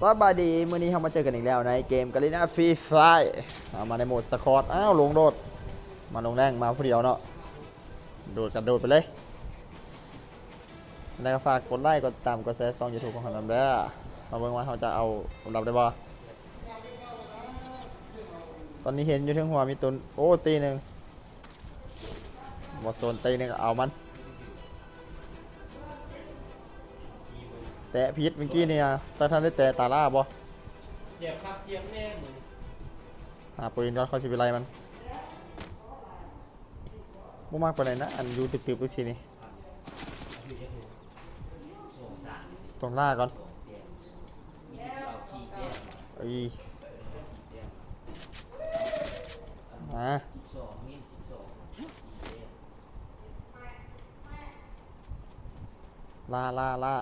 ສະບາຍດີ ມື້ນີ້ເຮົາມາເຈີກັນອີກແລ້ວໃນເກມ Garena Free Fire ເອົາມາໃນໂໝດ Squad ອ້າວ ລົງໂດດ ມາລົງແຮງ ມາຜູ້ດຽວເນາະ ໂດດກະໂດດໄປເລີຍ. ແລ້ວກໍຝາກກົດໄລ ກົດຕິດຕາມ ກົດແຊຊ່ອງ YouTube ຂອງເຮົານຳເດີ. ມາເບິ່ງວ່າເຮົາຈະເອົາອັນດັບໄດ້ບໍ່? ຕອນນີ້ເຫັນຢູ່ເທິງຫົວມີຕົນ ໂອ້ ຕີໜຶ່ງ ບໍ່ໂຊນ ຕີໜຶ່ງ ເອົາມັນ. ແຕະຜິດເມື່ອກີ້ນີ້ນະ ຖ້າທັນໄດ້ແຕະຕາລ່າບໍ່? ເຈັບຄັບ ເຈັບແນ່ມື້ນີ້. ຫາປືນກ່ອນ ຄ່ອຍຊິໄປໄລ່ມັນ. ບໍ່ມັກປານໃດນະ ອັນຢູ່ຕຶບໆ ຈັ່ງຊີ້ນີ້. ຕ້ອງລ່າກ່ອນ. ເອີຍ ມາ ລ່າ ລ່າ ລ່າ.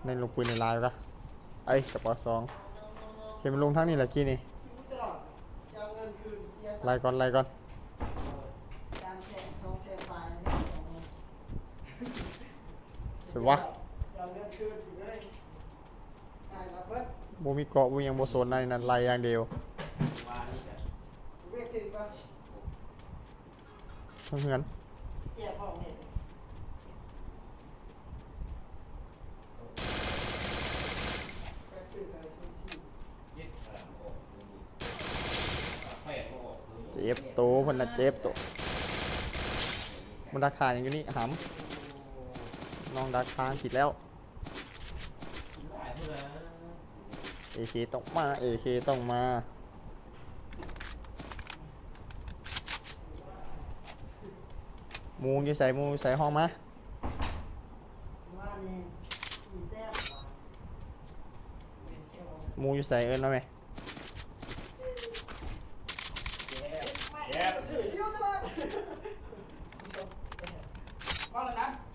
ໃນລູກປືນໃນລາວກະ ໄອ້ ກະເປົາສອງ ເຫັນມັນລົງທາງນີ້ແຫຼະກີ້ນີ້. ໄລ່ກ່ອນ ໄລ່ກ່ອນ. ສະວະ ບໍ່ມີເກາະ ບໍ່ມີຫຍັງ ບໍ່ໂຊນໃນນັ້ນ ໄລ່ຢ່າງດຽວ. ເຮືອນ ເຈັບໂຕ ເພິ່ນນະເຈັບໂຕ. ມັນດັກທາງຫຍັງຢູ່ນີ້ຫຳ ນ້ອງດັກທາງຜິດແລ້ວ. ເອເຄຕ້ອງມາ ເອເຄຕ້ອງມາ. ໝູຢູ່ໃສ ໝູຢູ່ໃສ ຮ້ອງມາ. ໝູຢູ່ໃສ ເອີ້ນມາແມ.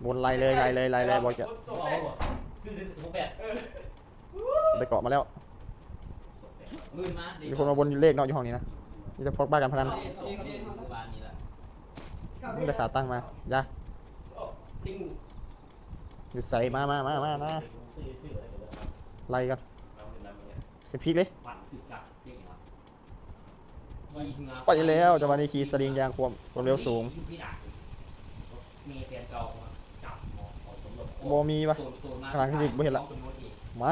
ວົນໄລ່ເລີຍ ໄລ່ເລີຍ ໄລ່ເລີຍ ບໍ່ຈະ ໄດ້ເກາະມາແລ້ວ. ມີຄົນມາວົນເລກເນາະ ຢູ່ຫ້ອງນີ້ນະ ມີແຕ່ພວກບ້າການພະນັນ. ໄດ້ຂາຕັ້ງມາ ຢ່າ ຢູ່ໃສ ມາ ມາ ມາ ມາ ມາ. ໄລ່ກ່ອນ ຂຶ້ນພີກເລີຍ. ໄປແລ້ວ ຈັງຫວະນີ້ຂີ່ສະລິງຢ່າງຄວາມ ຄວາມເລັວສູງ. ບໍ່ມີວະ ຂ້າງຫຼັງຄືຊິບໍ່ເຫັນລະ. ມາ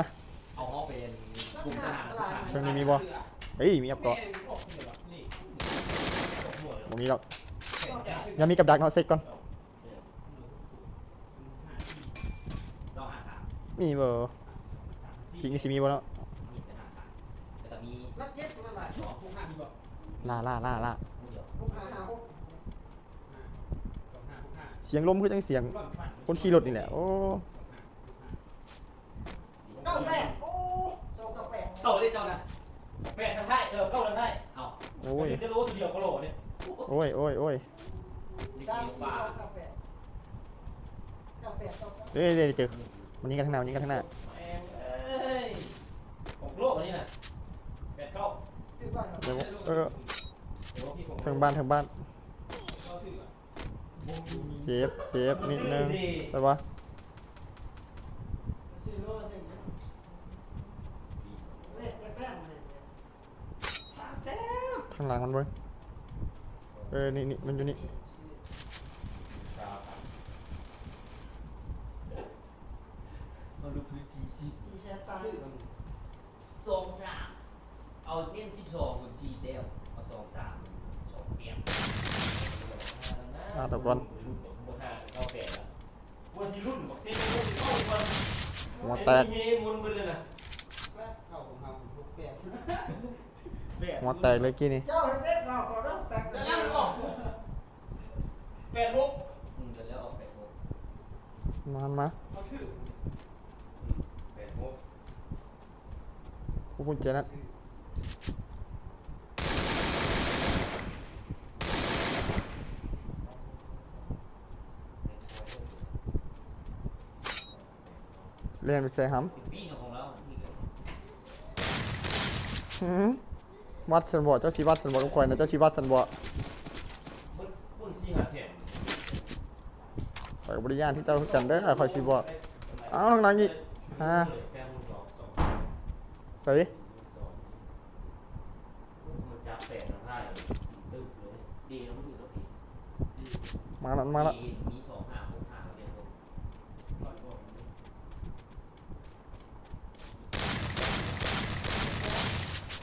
ເທິງນີ້ມີບໍ່? ເອີຍ ມີອັບເກາະ ບໍ່ມີດອກ. ຍັງມີກັບດັກເນາະ ເຊັກກ່ອນ. ມີບໍ່? ພີກນີ້ຊິມີບໍ່ເນາະ? ລ່າ ລ່າ ລ່າ ລ່າ. ສຽງລົມຄືຈັ່ງສຽງຄົນຂີ່ລົດນີ້ແຫຼະ. ໂອ້ ເກົ້າແປດ ໂອ້ ສອງເກົ້າແປດ ເກົ້າເດ້ເຈົ້ານະ ແປດທາງທ້າຍ ເອີ ເກົ້າທາງທ້າຍ. ເອົ້າ ໂອ້ຍ ຈະໂລຕົວດຽວກໍໂລເດ້. ໂອ້ຍ ໂອ້ຍ ໂອ້ຍ ສາມສີ່ສອງເກົ້າແປດ ເກົ້າແປດ ເອີ ເດີ ເດີ ມັນຍິງກັນທາງໜ້າ ມັນຍິງກັນທາງໜ້າ. ແມ່ງເອີຍ ຂອງໂລກອັນນີ້ນະ ແປດເກົ້າ ຖືກກ່ອນ ເອີ ເທິງບ້ານ ເທິງບ້ານ. ເຈັບ ເຈັບນິດໜຶ່ງ ໃສ່ບໍ່? ທາງຫຼັງມັນເບິ່ງ ເອີ ນີ້ ນີ້ ມັນຢູ່ນີ້. ສອງສາມ ເອົາເນັ້ນສິບສອງ ສີ່ແຕ້ມ ເອົາສອງສາມ ສອງແຕ້ມ. ອ່າ ຕະກອນ ຫົວແຕກ ຫົວແຕກເລີຍກີ້ນີ້. ມາ ມາ. ຜູ້ຄົນເຈັບນັ້ນ ແລ່ນໄປໃສ່ຫຳ. ຫື? ວັດຊັ້ນບໍ່? ເຈົ້າຊິວັດຊັ້ນບໍ່? ນຳຂ້ອຍນະ ເຈົ້າຊິວັດຊັ້ນບໍ່? ຂ້ອຍກໍບໍ່ໄດ້ຢ້ານຄືເຈົ້າຄືກັນເດີ້ ຂ້ອຍຊິບອກ. ເອົ້າ ທາງຫຼັງອີກ ຫາ ໃສ? ມາລະ ມາລະ.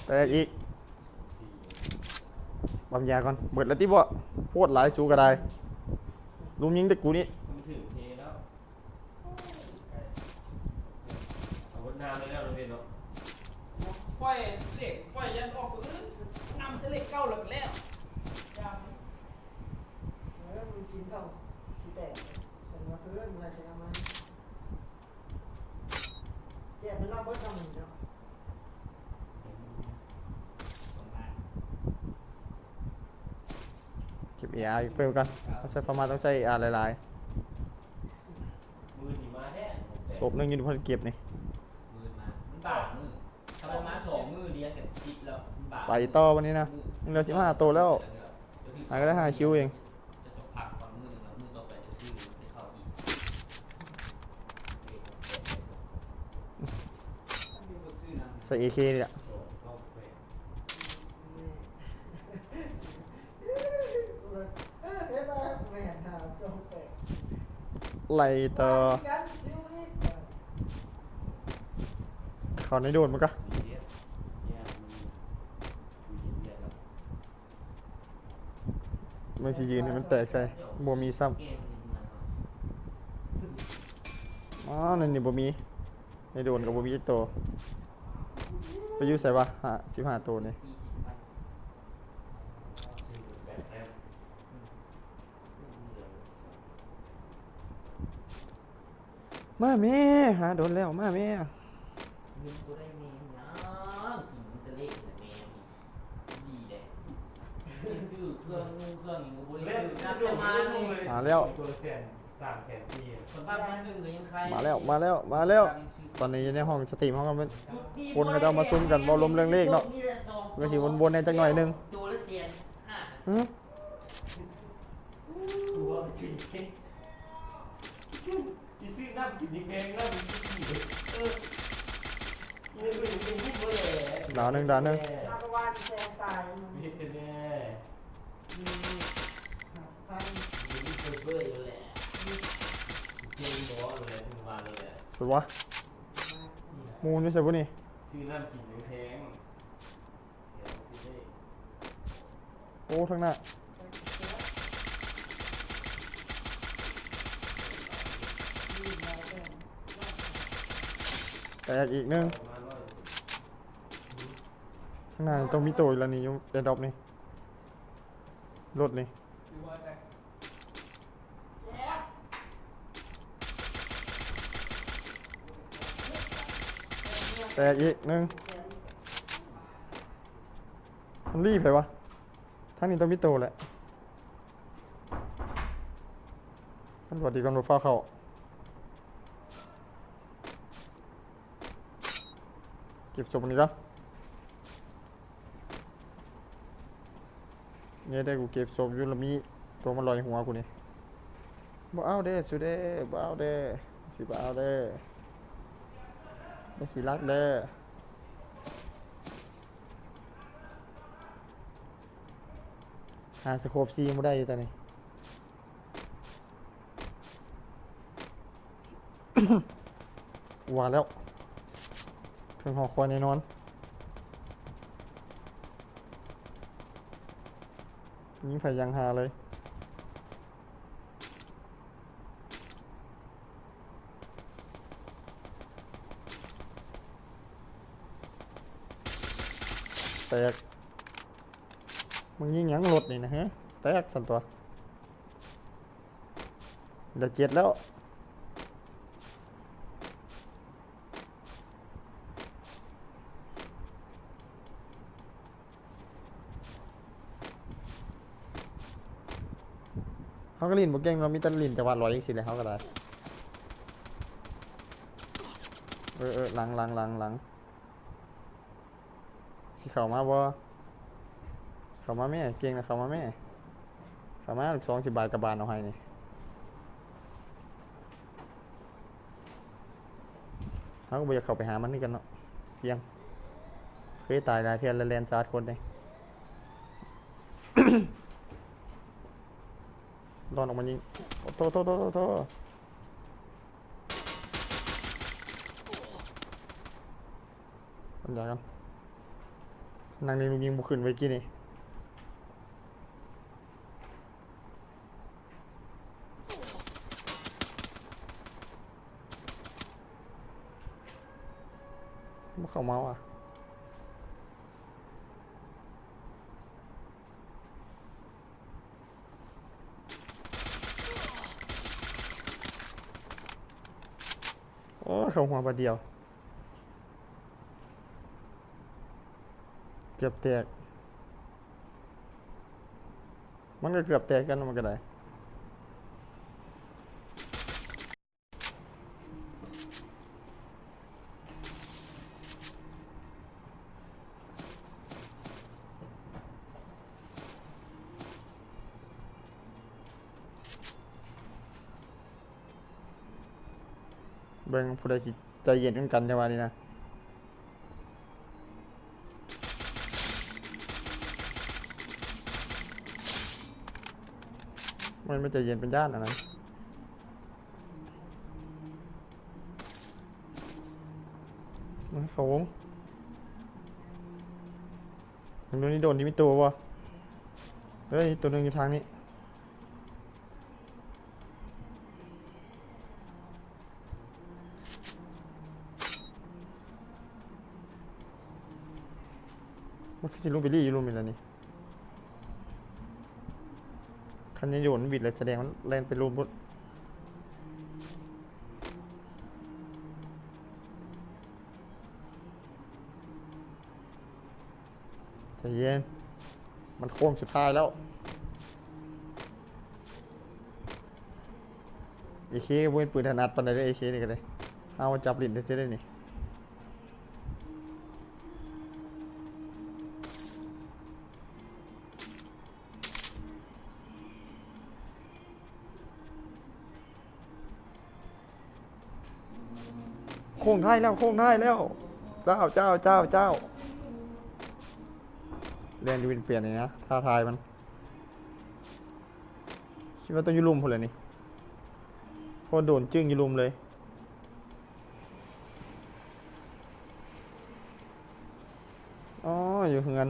ແຕກອີກ. ປ້ຳຢາກ່ອນ. ເບິດແລ້ວຕິເບາະ? ໂພດຫຼາຍ ສູກໍໄດ້. ລຸມຍິງແຕ່ກູນີ້. ມັນຖືກເທແລ້ວ. ເອົາເບິດນ້ຳໄປແລ້ວເນາະເວນເນາະ. ປ່ອຍເລກ ປ່ອຍຢັນອອກຜູ້ອື່ນ. ນຳແຕ່ເລກເກົ້າແລ້ວກໍແລ້ວ. ຢ່າ ເອີ ມັນກິນເຂົ້າຊິແຕກ. ເພິ່ນວ່າເພິ່ນວ່າຈະເອົາມາ. ແຈກເວລາເບິດນຳເນາະ. ເກັບເອອາອີກເພີ່ມກ່ອນ. ເຮົາໃຊ້ຟາມາຕ້ອງໃຊ້ເອອາຫຼາຍໆ. ມື້ນີ້ມາແທ້. ສົບໜຶ່ງຢູ່ທີ່ເພິ່ນເກັບນີ້. ມື້ມາ ມັນບາງມື້. ຖ້າມັນມາສອງມື້ລຽນກັນຕິດແລ້ວ ມັນບາງ. ໄປຕໍ່ບັດນີ້ນະ. ຍັງເຫຼືອສິບຫ້າໂຕແລ້ວ. ຫາກໍໄດ້ຫ້າຄິວເອງ. ຈະຕ້ອງພັກກ່ອນມື້ໜຶ່ງ ແລ້ວມື້ຕໍ່ໄປຈະຊື້ໄດ້ເຂົ້າອີກ. ໃສ່ເອເຄນີ້ແຫຼະ. ໄລ່ຕໍ່. ເຂົ້າໃນໂດນມັນກະ. ມັນຊິຢືນໃຫ້ມັນແຕກໃສ່ ບໍ່ມີຊ້ຳ. ອໍ ໃນນີ້ບໍ່ມີ. ໃນໂດນກໍບໍ່ມີຈັກໂຕ. ໄປຢູ່ໃສວະ? ຫ້າ ສິບຫ້າໂຕນີ້. ມາແມ້ ຫາດົນແລ້ວ ມາແມ້. ເງິນບໍ່ໄດ້ແມ່ນຫຍັງ ກິນແຕ່ເລກແຫຼະແມ່ນີ້ ດີແຫຼະ. ໄປຊື້ເຄື່ອງນຸ່ງເຄື່ອງຫຍັງກໍບໍ່ໄດ້ຊື້ ນັບແຕ່ມານີ້. ມາແລ້ວ ຕົວລະແສນ ສາມແສນສີ່. ສຳບັດພັນໜຶ່ງກໍຍັງຂາຍ ມາແລ້ວ ມາແລ້ວ ມາແລ້ວ. ຕອນນີ້ຢູ່ໃນຫ້ອງສະຕຣີມເຮົາກໍແມ່ນ ຄົນເຂົາເຈົ້າມາຊຸມກັນເວົ້າລົມເລື່ອງເລກເນາະ ກໍຊິວົນໆແດ່ຈັກໜ້ອຍໜຶ່ງ. ຕົວລະແສນຫ້າ. ຫື? ຕົວລະແສນ ຊິຊື້ນ້ຳກິນແພງໆ ນ້ຳກິນ ເອີ ດາວໜຶ່ງ ດາວໜຶ່ງ. ເຮັດແທ້ແນ່ ສວຍ ໝູຢູ່ໃສບຸນີ້? ຊື້ນ້ຳກິນແພງ. ໂອ້ ທາງໜ້າ ແຕກອີກໜຶ່ງ. ທາງໜ້າຕ້ອງມີໂຕອີກແລ້ວນີ້ ຢູ່ແອດຣອບນີ້ ລົດນີ້. ແຕກອີກໜຶ່ງ. ມັນລີ້ໃຜວະ? ທາງນີ້ຕ້ອງມີໂຕແຫຼະ. ສຳຫຼວດດີກ່ອນ ບໍ່ຟ້າວເຂົ້າ. ເກັບສົບອັນນີ້ກ່ອນ. ເນເດ້ ກູເກັບສົບຢູ່ ລະມີໂຕມາລອຍຫົວກູນີ້. ບໍ່ເອົາເດ້ ສູເດ້ ບໍ່ເອົາເດ້ ຊິບໍ່ເອົາເດ້ ຢ່າຂີ້ລັກເດ້. ຫາສະໂຄບສີ່ຍັງບໍ່ໄດ້ຢູ່ຕອນນີ້. ວ່າແລ້ວ ເຖິງຫໍຄອຍແນ່ນອນ. ຍິງໃຜຍັງຫາເລີຍ. ແຕກ. ມຶງຍິງຫຍັງລົດນີ້ນະ ຮະ? ແຕກຊັ້ນຕົວະ. ເຫຼືອເຈັດແລ້ວ. ເຮົາກໍຫຼິ້ນບໍ່ເກັ່ງເນາະ ມີແຕ່ຫຼິ້ນຈັງຫວະລອຍຈັ່ງຊີ້ແຫຼະ ເຮົາກໍໄດ້. ເອີ ເອີ ຫຼັງ ຫຼັງ ຫຼັງ ຫຼັງ. ຊິເຂົ້າມາບໍ່? ເຂົ້າມາແມ້ ເກັ່ງນະ ເຂົ້າມາແມ້ ເຂົ້າມາ ລູກສອງຊິບາດກະບານເອົາໃຫ້ນີ້. ເຮົາກໍບໍ່ຢາກເຂົ້າໄປຫາມັນຄືກັນເນາະ ສ່ຽງ ເຄີຍຕາຍຫຼາຍເທື່ອແລ້ວ ແລ່ນສາດຄົນເດ້ ລອນອອກມາຍິງ. ໂອ້ໂທ້ໆໆໆ ປັນຫຍັງກັນ ນັ່ງນີ້ລູກຍິງບໍ່ຂຶ້ນເວີຍກີ້ນີ້. ບໍ່ເຂົ້າມາວ່າ. ໂອ້ຍ ເຂົ້າຫົວບາດດຽວ ເກືອບແຕກ. ມັນກໍເກືອບແຕກກັນ ມັນກໍໄດ້. ເບິ່ງຜູ້ໃດຊິໃຈເຢັນຄືກັນ ຈັງຫວະນີ້ນະ. ມັນບໍ່ໃຈເຢັນ ເປັນຢ້ານອັນນັ້ນ. ມັນເຂົ້າວົງ. ເບິ່ງດູນີ້ ໂດນນີ້ມີໂຕບໍ່? ເຮີ້ຍ ໂຕໜຶ່ງຢູ່ທາງນີ້. ມັນຄືຊິລົງໄປລີ້ຢູ່ລຸ່ມນີ້ລະນີ້. ຄັນຍັງຢູ່ ມັນບິດແລ້ວ ສະແດງມັນແລ່ນໄປລຸ່ມພຸ້ນ. ໃຈເຢັນ ມັນໂຄ້ງສຸດທ້າຍແລ້ວ. ເອເຄ ບໍ່ແມ່ນປືນຖະໜັດປານໃດເດ້ ເອເຄນີ້ກໍໄດ້ ເອົາມາຈັບຫຼິ້ນຊື່ໆເດ້ນີ້. ໂຄ້ງທ້າຍແລ້ວ ໂຄ້ງທ້າຍແລ້ວ. ເຈົ້າ ເຈົ້າ ເຈົ້າ ເຈົ້າ ແລ່ນຢູ່ເປັນແປນນີ້ນະ ທ້າທາຍມັນ. ຄິດວ່າຕ້ອງຢູ່ລຸ່ມພຸ້ນແຫຼະນີ້ ເພາະໂດນຈຶ້ງຢູ່ລຸ່ມເລີຍ. ອໍ ຢູ່ເຮືອນ.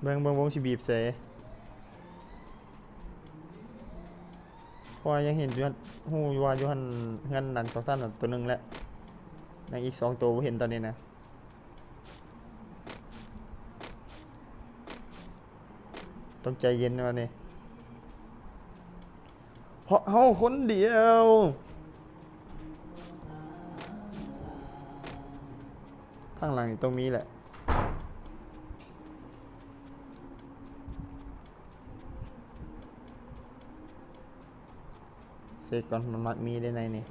ເບິ່ງ ເບິ່ງ ວົງຊິບີບໃສ ເພາະວ່າຍັງເຫັນຢູ່ ຮູ້ຢູ່ວ່າຢູ່ຫັ້ນ ເຮືອນຫຼັງສອງຊັ້ນນະ ໂຕໜຶ່ງແຫຼະ ຍັງອີກສອງໂຕບໍ່ເຫັນຕອນນີ້ນະ. ຕ້ອງໃຈເຢັນແນວນີ້ ເພາະເຮົາຄົນດຽວ. ທາງຫຼັງນີ້ຕ້ອງມີແຫຼະ. ເຊັກກ່ອນ ມັນມັກມີໄດ້ໃນນີ້.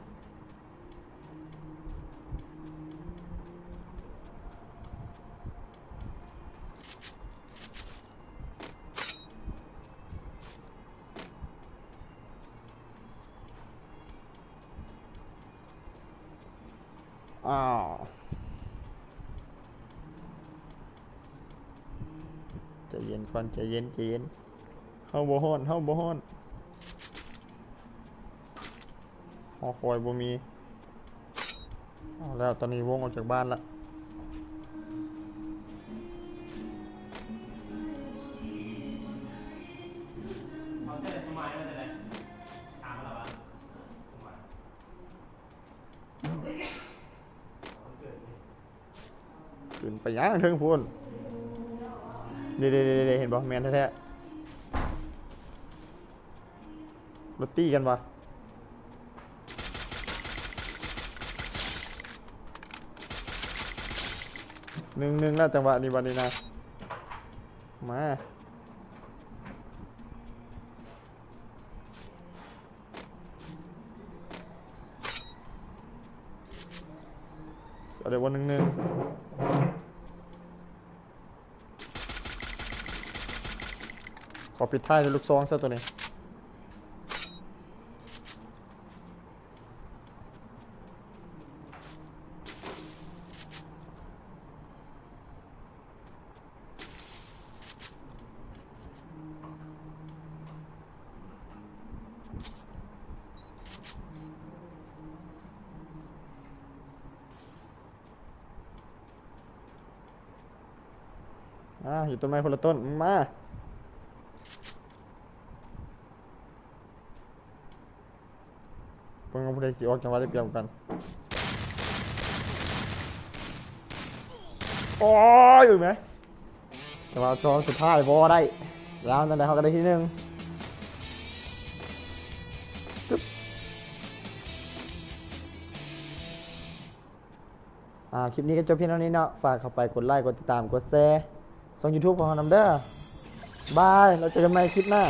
ອ້າວ ໃຈເຢັນກ່ອນ ໃຈເຢັນ ໃຈເຢັນ. ເຮົາບໍ່ຮ້ອນ ເຮົາບໍ່ຮ້ອນ. ຫໍຄອຍບໍ່ມີ. ເອົາແລ້ວ ຕອນນີ້ວົງອອກຈາກບ້ານລະ. ຂຶ້ນໄປຫຍັງເທິງພຸ້ນ? ເດ້ໆໆໆ ເຫັນບໍ່? ແມ່ນແທ້ໆ. ລົດຕີກັນວະ. ໜຶ່ງໜຶ່ງ ແລ້ວ ຈັງຫວະນີ້ ບັດນີ້ນະ. ມາ. ສ ກໍໄດ້ບໍ່ ໜຶ່ງໜຶ່ງ. ຂໍປິດທ້າຍດ້ວຍລູກຊອງຊະໂຕນີ້. ອ່າ ຢູ່ຕົ້ນໄມ້ຄົນລະຕົ້ນ ມາ. ເບິ່ງວ່າຜູ້ໃດຊິອອກຈັງຫວະໄດ້ປຽບກັນ. ໂອ້ຍ ເບິ່ງແມ. ແຕ່ວ່າຊອງສຸດທ້າຍບໍ່ໄດ້ ແລ້ວຈັ່ງໃດເຮົາກໍໄດ້ທີໜຶ່ງ. ອ່າ ຄລິບນີ້ກໍຈົບພຽງເທົ່ານີ້ເນາະ. ຝາກເຂົ້າໄປກົດໄລ ກົດຕິດຕາມ ກົດແຊ ຊ່ອງ YouTube ຂອງເຮົານຳເດີ. ບາຍ ແລ້ວເຈີກັນໃໝ່ຄລິບໜ້າ.